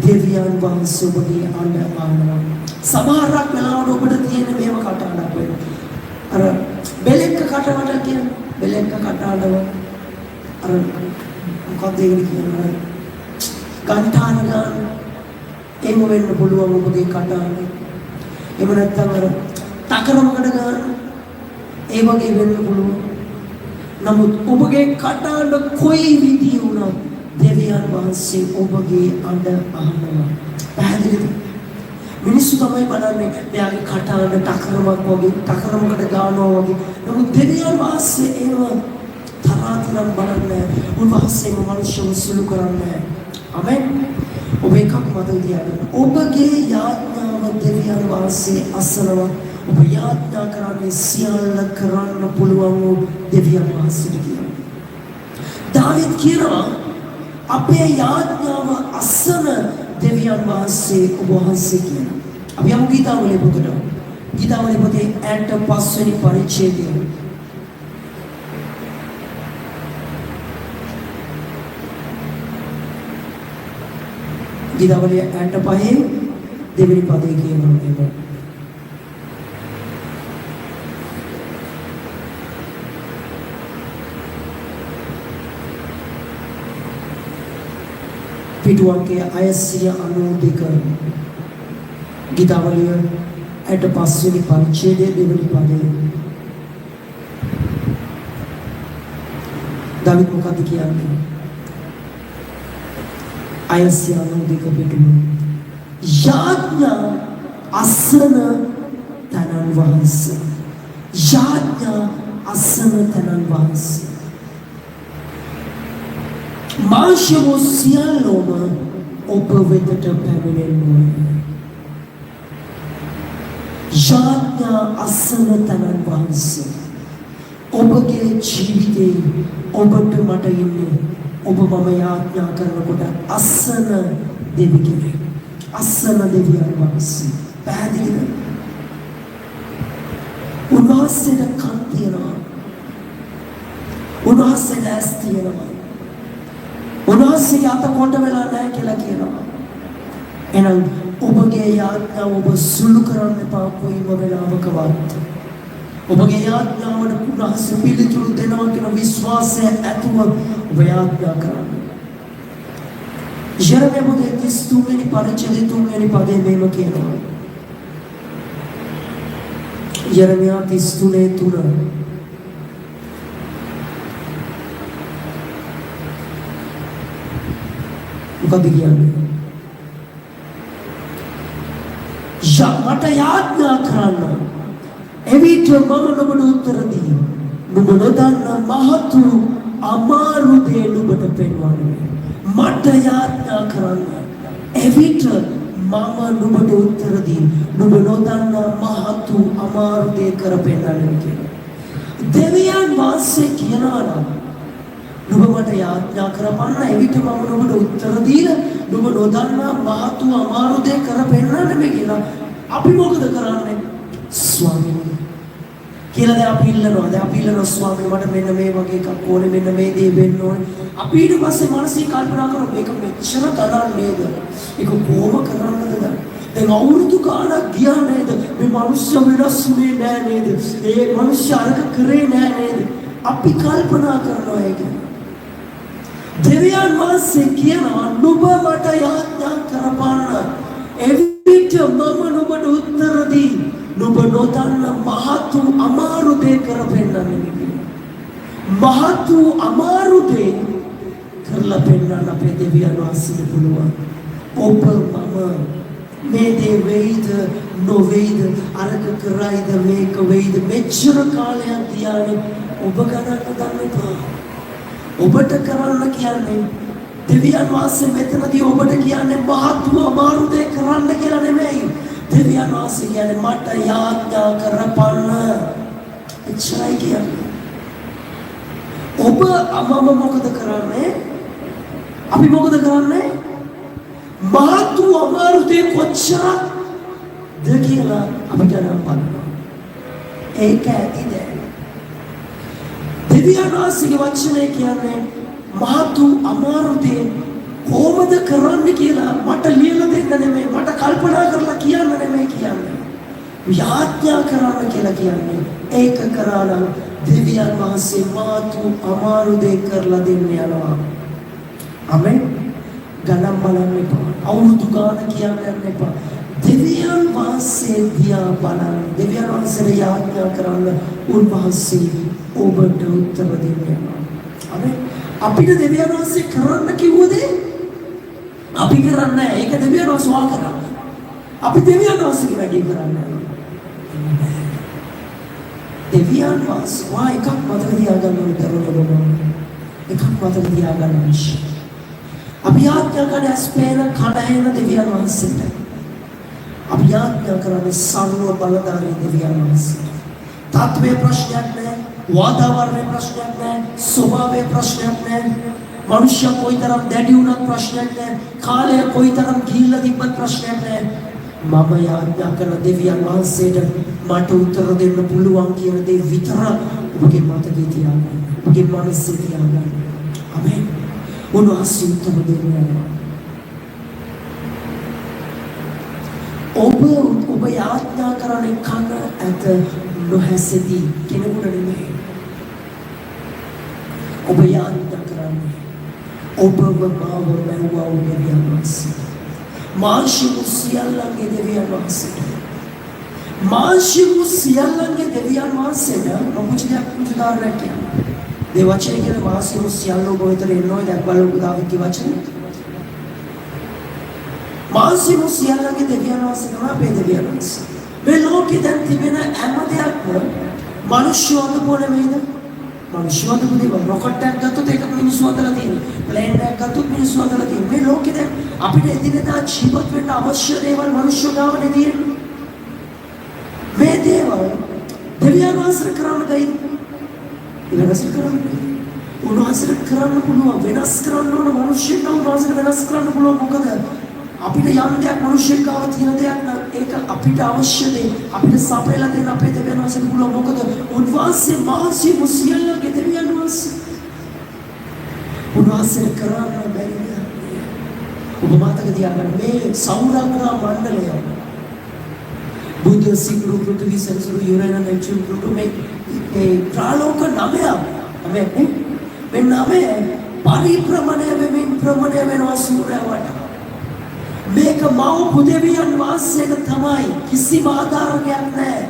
දෙවියන් වහන්සේ ඔබගේ අඬ අහනවා. සමහරක් වෙලාවට ඔබට තියෙන මෙහෙම කටහඬක් වෙනවා. අර බෙලෙක්ක කටවඩ කියන්නේ බෙලෙක්ක කටහඬව අර මොකක්ද ඒකට කියන්නේ ගන්ඨාන ගන්න එහෙම වෙන්න පුළුවන් ඔබගේ කටහඬ. එහෙම නැත්නම් අර තකරමකට ගන්න ඒ වගේ වෙන්න පුළුවන්. නමුත් ඔබගේ කටහඬ කොයි විදිය වුණත් දෙවියන් වහන්සේ ඔබගේ අඬ අහනවා. පැහැදිලිද? මිනිස්සු තමයි බලන්නේ මෙයාගේ කටහඬ තකරමක් වගේ තකරමකට ගානවා වගේ. නමුත් දෙවියන් වහන්සේ එහෙම තරාතිරම් බලන්නේ නැහැ. උන්වහන්සේම මනුෂ්‍යව සුළු කරන්නේ නැහැ. ආමෙන්. ඔබ එකක් මතක තියාගන්න. ඔබගේ යාඥාව දෙවියන් වහන්සේ අසනවා. ඔබ යාඥා කරන්නේ සියල්ල කරන්න පුළුවන් වූ දෙවියන් වහන්සේට කියලා. දාවිද් කියනවා අපේ යාඥාව අසන දෙවියන් වහන්සේ ඔබ වහන්සේ කියලා. අපි යමු ගීතාවලිය පොතට. ගීතාවලිය පොතේ 85 වෙනි පරිච්ඡේදය. ගීතාවලිය 85 දෙවෙනි පදේ කියනවා එහෙම. පිටු අංකය 692. ගීතාවලිය 85 වෙනි පරිච්ඡේදයේ දෙවෙනි පදය. දාවිද් මොකද්ද කියන්නේ? 692 පිටුව. යාඥා අසන තැනන් වහන්සේ. යාඥා අසන තැනන් වහන්සේ. මාංශවෝ සියල්ලෝම ඔබ වෙතට පැමිණෙන්නෝය. යාඥා අසන තැනන් වහන්සේ. ඔබගේ ජීවිතේ ඔබට මට ඉන්නේ ඔබ මම යාඥා කරනකොට අසන දෙවි කෙනෙක්. අසන දෙවියන් වහන්සේ. පැහැදිලිද? උන්වහන්සේට කන් තියෙනවා. උන්වහන්සේට ඇස් තියෙනවා. උන්වහන්සේගේ අත කොට වෙලා නැහැ කියලා කියනවා. එහෙනම් ඔබගේ යාඥාව ඔබ සුළු කරන්න එපා කොයිම වෙලාවකවත්. ඔබගේ යාඥාවට උන්වහන්සේ පිළිතුරු දෙනවා කියන විශ්වාසය ඇතුව ඔබ යාඥා කරන්න. යෙරමියා පොතේ 33 වෙනි පරිච්ඡේදයේ 3 වෙනි පදයේ මෙහෙම කියනවා. යෙරමියා 33:3. මොකද කියන්නේ? මට යාඥා කරන්න. එවිට මම නුඹට උත්තර දී. නුඹ නොදන්න මහත් වූ අමාරු දේ නුඹට පෙන්වන්නේ. මට යාඥා කරන්න. එවිට මම නුඹට උත්තර දී. නුඹ නොදන්න මහත් වූ අමාරු දේ කර පෙන්වන්නේ කියලා. දෙවියන් වහන්සේ කියනවා නම් නුඹ මට යාඥා කරපන්න, එවිට මම නුඹට උත්තර දීලා නුඹ නොදන්නා මහත් වූ අමාරු දේ කර පෙන්වන්න මේ කියලා. අපි මොකද කරන්නේ? ස්වාමීනි කියලා දැන් අපි ඉල්ලනවා. දැන් අපි ඉල්ලනවා ස්වාමීනි මට මෙන්න මේ වගේ එකක් ඕනේ, මෙන්න මේ දේ වෙන්න ඕනේ. අපි ඊට පස්සේ මනසින් කල්පනා කරනවා මේක මෙච්චර ගණන් නේද? ඒක කොහොම කරන්නද දැන්? දැන් අවුරුදු ගාණක් ගියා නේද? මේ මිනිස්සු වෙනස් වුණේ නෑ නේද? ඒ මිනිස්සු අරක කරේ නෑ නේද? අපි කල්පනා කරනවා ඒක. දෙවියන් වහන්සේ කියනවා නුඹ මට යාඥා කරපන්න. එවිට මම නුඹට උත්තර දී නුඹ නොදන්න මහත් වූ අමාරු දේ කර පෙන්නන්නේ කියලා. මහත් වූ අමාරු දේ කරලා පෙන්නන්න අපේ දෙවියන් වහන්සේට පුළුවන්. ඔබ මම මේ දේ වෙයිද නොවේද, අරක කරයිද මේක වෙයිද, මෙච්චර කාලයක් තියානේ ඔබ ගණන් ගන්න එපා. ඔබට කරන්න කියන්නේ දෙවියන් වහන්සේ මෙතනදී ඔබට කියන්නේ මහත් වූ අමාරු දේ කරන්න කියලා නෙමෙයි. දෙවියන් වහන්සේ කියන්නේ මට යාඥා කරපන්න. එච්චරයි කියන්නේ. ඔබ මම මොකද කරන්නේ? අපි මොකද කරන්නේ? මහත් වූ අමාරු දේ කොච්චරද කියලා අපි ගණන් බලනවා. ඒක ඇති දැන්. දෙවියන් වහන්සේගේ වචනය කියන්නේ මහත් වූ අමාරු දේ කොහොමද කරන්න කියලා මට ලියලා දෙන්න නෙමෙයි, මට කල්පනා කරලා කියන්න නෙමෙයි කියන්නේ. යාඥා කරන්න කියලා කියන්නේ. ඒක කරා නම් දෙවියන් වහන්සේ මහත් වූ අමාරු දේ කරලා දෙන්න යනවා. ආමෙන්. ගණන් බලන්න එපා. අවුරුදු ගාන කියන්න යන්න එපා. දෙවියන් වහන්සේ දිහා බලන්න. දෙවියන් වහන්සේට යාඥා කරන්න උන්වහන්සේ ඔබට උත්තර දෙන්න යනවා. ආමෙන්. අපිට දෙවියන් වහන්සේ කරන්න කිව්ව දේ අපි කරන්නේ නැහැ. ඒක දෙවියන් වහන්සේ වා කරන්නේ. අපි දෙවියන් වහන්සේගේ වැඩේ කරන්න යනවා. දෙවියන් වහන්සේ වා එකක් මතක තියාගන්න ඕනේ දරුවෝ ඔබ. එකක් මතක තියාගන්න අවශ්‍යයි. අපි යාඥා කරන ඇස් පේන කන ඇහෙන දෙවියන් වහන්සේට. අපි යාඥා කරන්නේ සර්ව බලධාරී දෙවියන් වහන්සේට. තත්ත්වයේ ප්‍රශ්නයක් නෑ, වාතාවරණයේ ප්‍රශ්නයක් නෑ, ස්වභාවයේ ප්‍රශ්නයක් නෑ. මනුෂ්‍ය කොයිතරම් දැඩි වුණත් ප්‍රශ්නයක් නෑ, කාලය කොයිතරම් ගිහිල්ලා තිබ්බත් ප්‍රශ්නයක් නෑ. මම යාඥා කරන දෙවියන් වහන්සේට මට උත්තර දෙන්න පුළුවන් කියන දේ විතර ඔබගේ මතකේ තියාගන්න. ඔබගේ මනසේ තියාගන්න. ආමෙන්. උන්වහන්සේ උත්තර දෙන්න යනවා. ඔබ ඔබ යාඥා කරන්නේ කන ඇත නොහැසෙති කෙනෙකුට නෙමෙයි. ඔබ යාඥා කරන්නේ ඔබව මාව මැව්වා වූ දෙවියන් වහන්සේ. මාංශ වූ සියල්ලන්ගේ දෙවියන් වහන්සේට. මාංශ වූ සියල්ලන්ගේ දෙවියන් වහන්සේට මම පුංචි දෙයක් පුංචි උදාහරණයක් කියන්නම්. දේ වචනේ කියන මාංශ වූ සියල්ල ඔබ වෙතට එන්න ඕනේ. දැන් බලමු දාවිද්ගේ වචනේ. මාංශ වූ සියල්ලන්ගේ දෙවියන් වහන්සේ තමයි අපේ දෙවියන් වහන්සේ. මේ ලෝකේ දැන් තිබෙන හැම දෙයක්ම මිනිස්සු හදපුව නෙමෙයිද? මිනිස්සු හදපු දේවල්. රොකට් එකක් ගත්තොත් ඒක මිනිස්සු හදලා තියෙන්නේ. ප්ලේන් එකක් ගත්තොත් මිනිස්සු හදලා තියෙන්නේ. මේ ලෝකේ දැන් අපිට එදිනෙදා ජීවත් වෙන්න අවශ්‍ය දේවල් මිනිස්සු ගාවනේ තියෙන්නේ. මේ දේවල් දෙවියන් වහන්සේට කරන්න බැයිද? වෙනස් කරන්න බැහැ. උන්වහන්සේට කරන්න පුළුවන්. වෙනස් කරන්න ඕන මිනිස්සුන්ට උන්වහන්සේට වෙනස් කරන්න පුළුවන්. මොකද අපිට යම් දෙයක් මිනිස්සුන් ගාව තියෙන දෙයක් නම් ඒක අපිට අවශ්‍ය දේ අපිට සපයලා දෙන්න අපේ දෙවියන් වහන්සේට පුළුවන්. මොකද උන්වහන්සේ මහන්සිය සියල්ලගේ දෙවියන් වහන්සේ. උන්වහන්සේ උන්වහන්සේට කරන්න බැරි දෙයක් නෑ. ඔබ මතක තියාගන්න මේ සෞරග්‍රහ මණ්ඩලය බුධ, සිකුරු, පෘථිවි, සෙනසුරු, යුරේනස්, නෙප්චූන්, ප්ලූටෝ මේ ඒ ප්‍රාලෝක නවයක් නවයක් නේ. මේ නවය පරිභ්‍රමණය වෙමින් භ්‍රමණය වෙනවා සූර්යයා වටා. මේක මව් දෙවියන් වහන්සේට තමයි, කිසිම ආධාරකයක් නැහැ.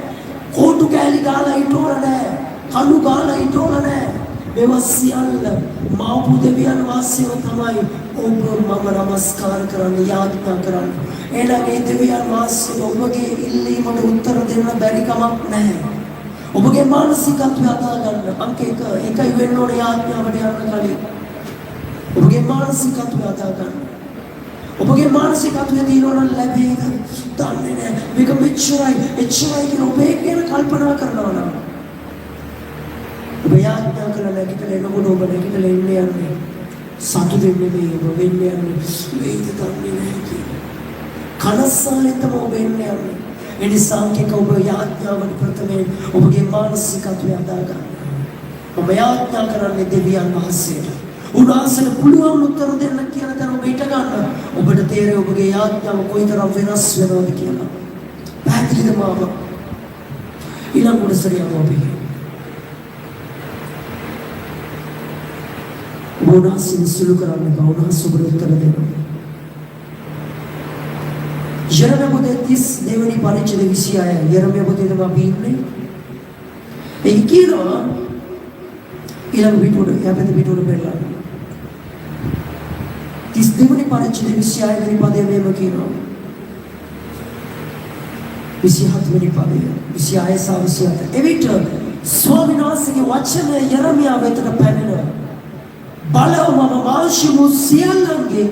කෝටු කෑලි ගාලා හිටෝල නැහැ. කළු ගාලා හිටෝල නැහැ. මේවා සියල්ල මව් දෙවියන් වහන්සේව තමයි ඔබ මම නමස්කාර කරන්න, යාඥා කරන්න. එහෙනම් ඒ දෙවියන් වහන්සේ ඔබගේ ඉල්ලීමට උත්තර දෙන්න බැරි කමක් නැහැ. ඔබගේ මානසිකත්වය හදා ගන්න. අංක 1 එකයි වෙන්න ඕනේ යාඥාවට යන්න කලින්. ඔබගේ මානසිකත්වය හදා ගන්න. ඔබගේ මානසිකත්වය තියෙනවා නම් ලැබෙයිද? දන්නේ නැහැ. මේක මෙච්චරයි, එච්චරයි කියලා ඔබ ඒක ගැන කල්පනා කරනවා නම් ඔබ යාඥා කරලා නැගිටලා එනකොට ඔබ නැගිටලා එන්න යන්නේ සතුටින් නෙමෙයි, ඔබ වෙන්න යන්නේ වෙයිද දන්නේ නැහැ කියලා. කනස්සල්ලෙන් තමයි ඔබ එන්න යන්නේ. ඒ නිසා අංක එක ඔබ යාඥාවට ප්‍රථමයෙන් ඔබගේ මානසිකත්වය හදා ගන්න. මම යාඥා කරන්නේ දෙවියන් වහන්සේට. උන්වහන්සේට පුළුවන් උත්තර දෙන්න කියන තැන ඔබ හිට ගන්න. ඔබට තේරෙයි ඔබගේ යාඥාව කොයිතරම් වෙනස් වෙනවද කියලා. පැහැදිලිද මාම? ඊළඟ කොටසට යමු අපි. ඔබ උන්වහන්සේව සුළු කරන්න එපා. උන්වහන්සේ ඔබට උත්තර දෙනවා. යෙරමියා පොතේ 32 වෙනි පරිච්ඡේද 26. යෙරමියා පොතේ තමයි අපි ඉන්නේ. ඒක කියනවා ඊළඟ පිටුවට, එහා පැත්තේ පිටුවට පෙරලන්න. 32 වෙනි පරිච්ඡේද 26 වෙනි පදය මෙහෙම කියනවා. 27 වෙනි පදය, 26 සහ 27. එවිට ස්වාමීන් වහන්සේගේ වචනය යෙරමියා වෙතට පැමිණ, බලව මම මාංශ වූ සියල්ලන්ගේ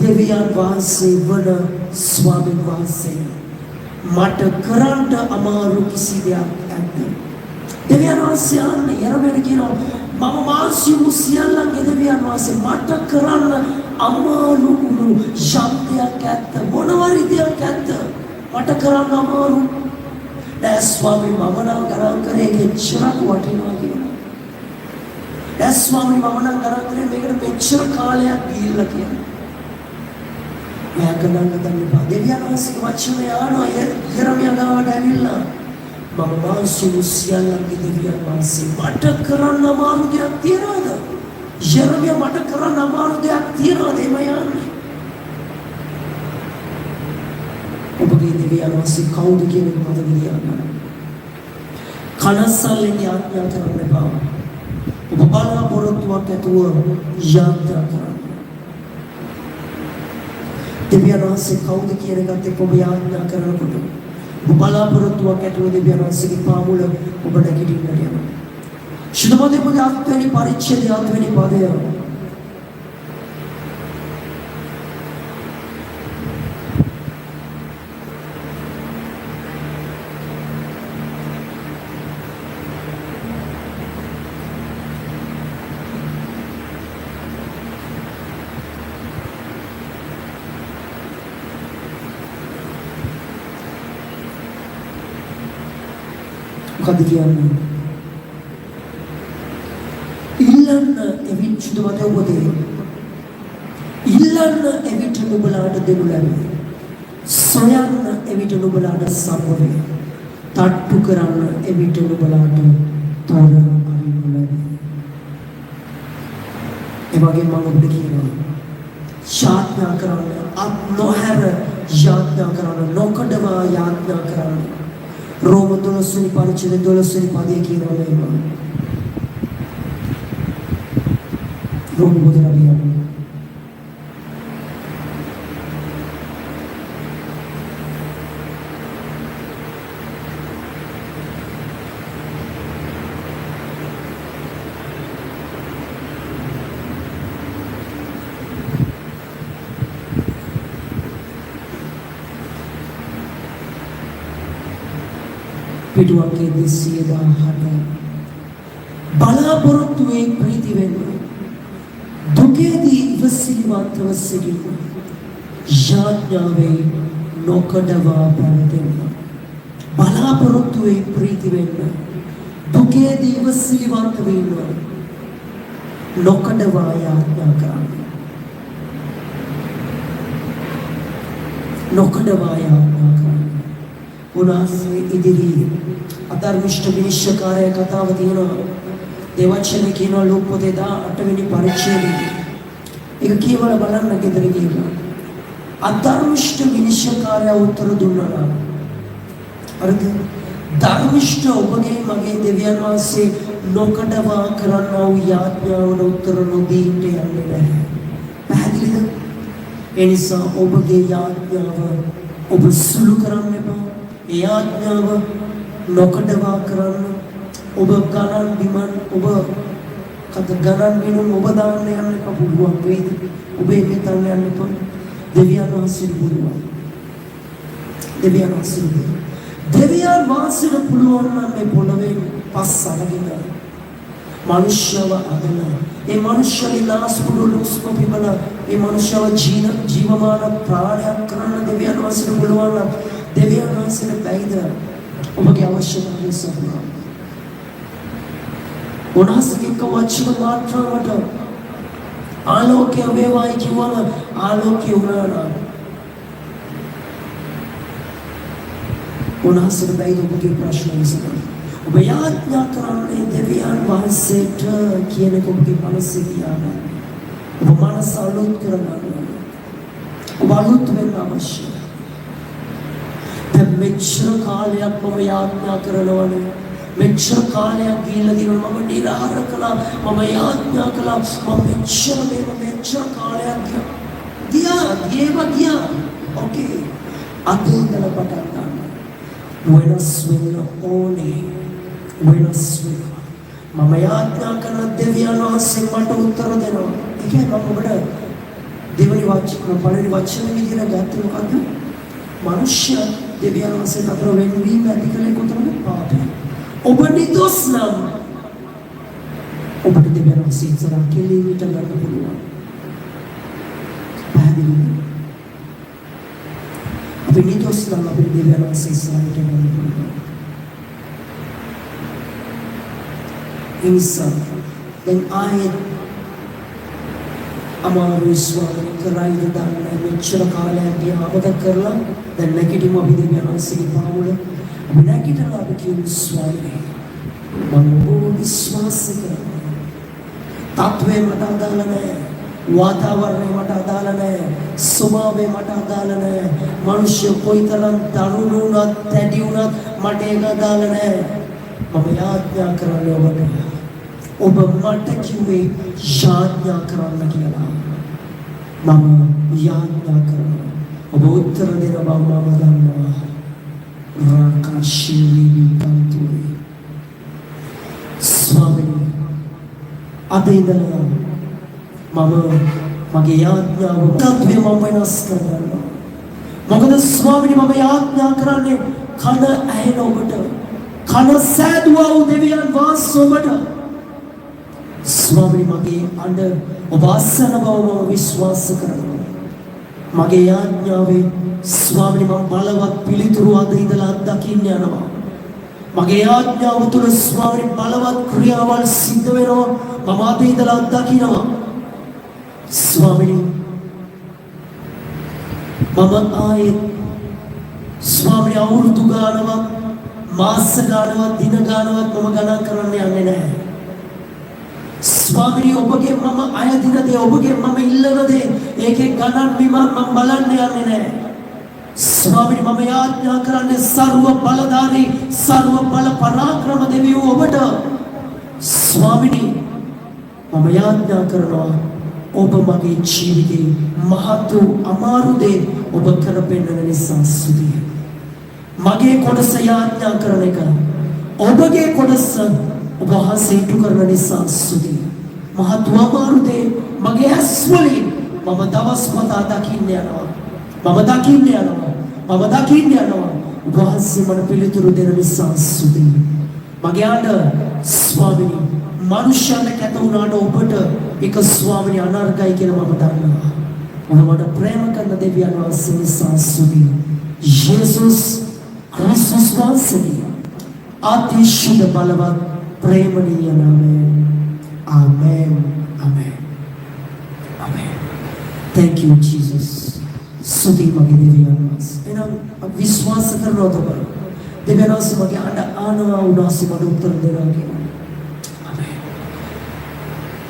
දෙවියන් වහන්සේ වන ස්වාමීන් වහන්සේ, මට කරන්න අමාරු කිසි දෙයක් ඇද්ද? දෙවියන් වහන්සේ අහන්නේ යෙරමියාට කියනවා, මම මාංශ වූ සියල්ලන්ගේ දෙවියන් වහන්සේ, මට කරන්න අමාරු වුණු යම් දෙයක් ඇත්ද? මොනවාරි දෙයක් ඇත්ද මට කරන්න අමාරු? නෑ ස්වාමී, මම නම් ගණන් කරේ ඒක එච්චරක් වටිනවා කියලා. නෑ ස්වාමී, මම නම් ගණන් කරේ මේකට මෙච්චර කාලයක් ගිහිල්ලා කියලා. ඔයා ගණන් හදන්න එපා. දෙවියන් වහන්සේගේ වචනය ආනවා යෙරමියා ගාවට ඇවිල්ලා, මම මාංශ වූ සියල්ලන්ගේ දෙවියන් වහන්සේ, මට කරන්න අමාරු දෙයක් තියනවද? යෙරමියා, මට කරන්න අමාරු දෙයක් තියනවද? එහෙම යන්නේ. ඔබගේ දෙවියන් වහන්සේ කවුද කියන එක මතක තියාගන්න. කනස්සල්ලෙන් යාඥා කරන්න එපා. ඔබ බලාපොරොත්තුවක් ඇතුව යාඥා කරන්න. දෙවියන් වහන්සේ කවුද කියන එකත් එක්ක ඔබ යාඥා කරනකොට ඔබ බලාපොරොත්තුවක් ඇතුව දෙවියන් වහන්සේගේ පාමුල ඔබ නැගිටින්නට යනවා. ශුද්ධ පොතේ 8 වෙනි පරිච්ඡේදය 8 වෙනි පදය. මොකද කියන්නේ? ඉල්ලන්න එවිට, ශුද්ධ මතෙව් පොතේ, ඉල්ලන්න එවිට නුඹලාට දෙනු ලැබේ. සොයන්න එවිට නුඹලාට සම්බ වේ. තට්ටු කරන්න එවිට නුඹලාට දොර අරිනු ලැබේ. ඒ වගේම මම ඔබට කියනවා, යාඥා කරන්න, අත් නොහැර යාඥා කරන්න, නොකඩවා යාඥා කරන්න. රෝම 12 වෙනි පරිච්ඡේදය 12 වෙනි පදයේ කියනවා මෙහෙම. රෝම පොතේ අපි යමු. පිටු අංකය 218. බලාපොරොත්තුවේ ප්‍රීති වෙන්න. දුකේදී ඉවසිලිවන්තව සිටින්න. යාඥාවේ නොකඩවා පැවතෙන්න. බලාපොරොත්තුවේ ප්‍රීති වෙන්න. දුකේදී ඉවසිලිවන්තව ඉන්න. නොකඩවා යාඥා කරන්න. නොකඩවා යාඥා කරන්න. උන්වහන්සේ ඉදිරියේ අධර්මිෂ්ඨ විනිශ්චයකාරය කතාව තියෙනවා. දේවචනේ කියනවා ලූක් පොතේ 18 වෙනි පරිච්ඡේදයේ. ඒක කියවලා බලන්න ගෙදර ගිහලා. අධර්මිෂ්ඨ විනිශ්චයකාරයා උත්තර දුන්නා නම්, හරිද? ධර්මිෂ්ඨ ඔබගේ මගේ දෙවියන් වහන්සේ නොකඩවා කරන්නා වූ යාඥාවන උත්තර නොදී ඉන්න යන්නේ නැහැ. පැහැදිලිද? ඒ නිසා ඔබගේ යාඥාව ඔබ සුළු කරන්න එපා. ඒ යාඥාව නොකඩවා කරන්න. ඔබ ගණන් බිමන් ඔබ කත ගණන් බිනුම් ඔබ දාන්න යන්න එපා. පුළුවන් වෙයිද? ඔබ එහෙම හිතන්න යන්න එපා. දෙවියන් වහන්සේට පුළුවන්. දෙවියන් වහන්සේට පුළුවන්. දෙවියන් වහන්සේට පුළුවන් නම් මේ පොළවේ පස් අරගෙන මනුෂ්‍යව අදන, ඒ මනුෂ්‍යගේ නාස්පුඩු හුස්ම පිබලා ඒ මනුෂ්‍යව ජීවමාන ප්‍රාණයක් කරන්න දෙවියන් වහන්සේට පුළුවන් නම්, දෙවියන් වහන්සේට බැයිද ඔබගේ අවශ්‍යතාවය සපුරන්න? උන්වහන්සේගේ එක වචන මාත්‍රාවට ආලෝකය වේවායි කිව්වම ආලෝකය වුණා නම්, උන්වහන්සේට බැයිද ඔබගේ ප්‍රශ්න විසඳන්න? ඔබ යාඥා කරන්නේ දෙවියන් වහන්සේට කියන එක ඔබගේ මනසේ තියාගන්න. ඔබ මනස අලුත් කරගන්න ඕනේ. ඔබ අලුත් වෙන්න අවශ්‍යයි. දැන් මෙච්චර කාලයක් මම යාඥා කරනවනේ. මෙච්චර කාලයක් ගිහිල්ලා තියෙනවා. මම නිරාහාර කළා, මම යාඥා කළා, මම මෙච්චර මේව මෙච්චර කාලයක් ගියා. ගියා, ගියේම ගියා. ඕකේ. අද ඉඳලා පටන් ගන්න. වෙනස් වෙන්න ඕනේ. වෙනස් වෙනවා. මම යාඥා කරන දෙවියන් වහන්සේ මට උත්තර දෙනවා. ඒ කියන්නේ මම ඔබට දෙවෙනි වචන, පළවෙනි වචන විදිහට ගත්තේ මොකද්ද? මනුෂ්‍ය දෙවියන් වහන්සේට අතර වෙන්වීම ඇති කළේ කොතනද? පාපය. ඔබ නිදොස් නම් ඔබට දෙවියන් වහන්සේ ඉස්සරහ කෙලින්ට ගන්න පුළුවන්. පැහැදිලිද? අපි නිදොස් නම් අපිට දෙවියන් වහන්සේ ඉස්සරහට ගන්න පුළුවන්. ඒ නිසා දැන් ආයෙත් අමාරුයි ස්වාමීනි, කරයිද දන්නේ, මෙච්චර කාලයක් ගියා අමතක කරලා දැන් නැගිටිමු අපි දෙවියන් වහන්සේගේ පාමුල. අපි නැගිටලා අපි කියමු, ස්වාමීනි, මම ඔබව විශ්වාස කරනවා. තත්ත්වය මට අදාළ නෑ. වාතාවරණය මට අදාළ නෑ. ස්වභාවය මට අදාළ නෑ. මිනිස්සු කොයිතරම් දරුණු වුණත් දැඩි වුණත් මට ඒක අදාළ නෑ. මම යාඥා කරන්නේ ඔබට. ඔබ මට කිව්වේ යාඥා කරන්න කියලා. මම යාඥා කරනවා. ඔබ උත්තර දෙන බව මම දන්නවා. රාකාශීලී කන්තුරේ. ස්වාමීනි, අද ඉඳලා මම මගේ යාඥාව තත්ත්වය මම වෙනස් කරගන්නවා. මොකද ස්වාමීනි, මම යාඥා කරන්නේ කන ඇහෙන ඔබට. කන සෑදුවා වූ දෙවියන් වහන්සේ ඔබට. ස්වාමීනි, මගේ අඬ ඔබ අසන බව මම විශ්වාස කරනවා. මගේ යාඥාවේ ස්වාමීනි, මම බලවත් පිළිතුරු අද ඉඳලා අත්දකින්න යනවා. මගේ යාඥාව තුළ ස්වාමීනි, බලවත් ක්‍රියාවල් සිද්ධ වෙනවා. මම අද ඉඳලා අත්දකින්නවා. ස්වාමීනි, මම ආයෙත් ස්වාමීනි, අවුරුදු ගානවත් මාස ගානවත් දින ගානවත් මම ගණන් කරන්න යන්නේ නැහැ. ස්වාමීනි, ඔබගේ මම අයදින දේ, ඔබගේ මම ඉල්ලන දේ, ඒකේ ගණන් බිමන් මම බලන්න යන්නේ නැහැ. ස්වාමීනි, මම යාඥා කරන්නේ සර්ව බලධාරී සර්ව බල පරාක්‍රම දෙවියෝ ඔබට. ස්වාමීනි, මම යාඥා කරනවා ඔබ මගේ ජීවිතේ මහත් වූ අමාරු දේ ඔබ කර පෙන්නන නිසා ස්තුතියි. මගේ කොටස යාඥා කරන එක, ඔබගේ කොටස ඔබ වහන්සේ ඉටු කරන නිසා ස්තුතියි. මහත් වූ අමාරු දේ මගේ ඇස් වලින් මම දවස් පතා දකින්න යනවා. මම දකින්න යනවා. මම දකින්න යනවා. ඔබ වහන්සේ මට පිළිතුරු දෙන නිසා ස්තුතියි. මගේ අඬ ස්වාමිනී, මනුෂ්‍යයන්ට කැත වුණාට ඔබට ඒක ස්වාමිනී අනර්ගයි කියලා මම දන්නවා. ඔබ මට ප්‍රේම කරන දෙවියන් වහන්සේ නිසා ස්තුතියි. යේසුස් ක්‍රිස්තුස් වහන්සේගේ අතිශුද්ධ බලවත් ප්‍රේමණීය නාමයෙන්. ආමේන්. ආමේන්. ආමේන්. Thank you, Jesus. ස්තුතියි මගේ දෙවියන් වහන්සේ. එහෙනම් අපි විශ්වාස කරනවා තමයි. දෙවියන් වහන්සේ මගේ අඬ අහනවා, උන්වහන්සේ මට උත්තර දෙනවා කියලා. ආමේන්.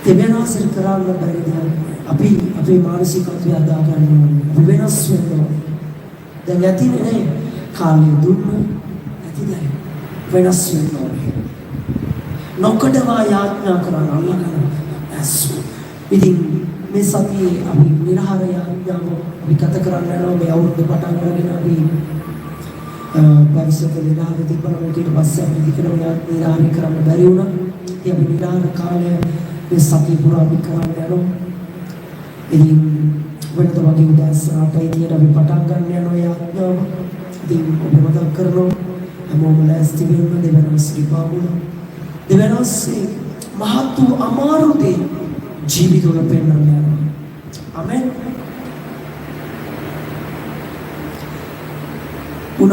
දෙවියන් වහන්සේට කරන්න බැරි දෙයක් නෑ. අපි අපේ මානසිකත්වය හදා ගන්න ඕනේ. අපි වෙනස් වෙන්න ඕනේ. දැන් ඇතිනේ නේ. කාලය දුන්න ඇති දැන්. වෙනස් වෙන්න ඕනේ. නොකඩවා යාඥා කරන්න අල්ලගන්න. ඇස්සු. ඉතින් මේ සතියේ අපි නිරාහාර යාඥාව අපි ගත කරන්න යනවා. මේ අවුරුද්ද පටන් අරගෙන අපි පැවසක නිරාහාර තිබ්බා නම් ඊට පස්සේ අපි දිගටම නිරාහාරය කරන්න බැරි වුණා. ඉතින් අපි නිරාහාර කාලය මේ සතිය පුරා අපි කරන්න යනවා. ඉතින් වෙනද වගේ උදෑසන 8යි 30ට අපි පටන් ගන්න යනවා යාඥාව. ඉතින් ඔබ මතක් කරනවා හැමෝම ලෑස්ති වෙන්න දෙවියන් වහන්සේගේ පාමුල. දෙවියන් වහන්සේ මහත් වූ අමාරු දේ ජීවිතවල පෙන්වන්න යනවා. ආමෙන්.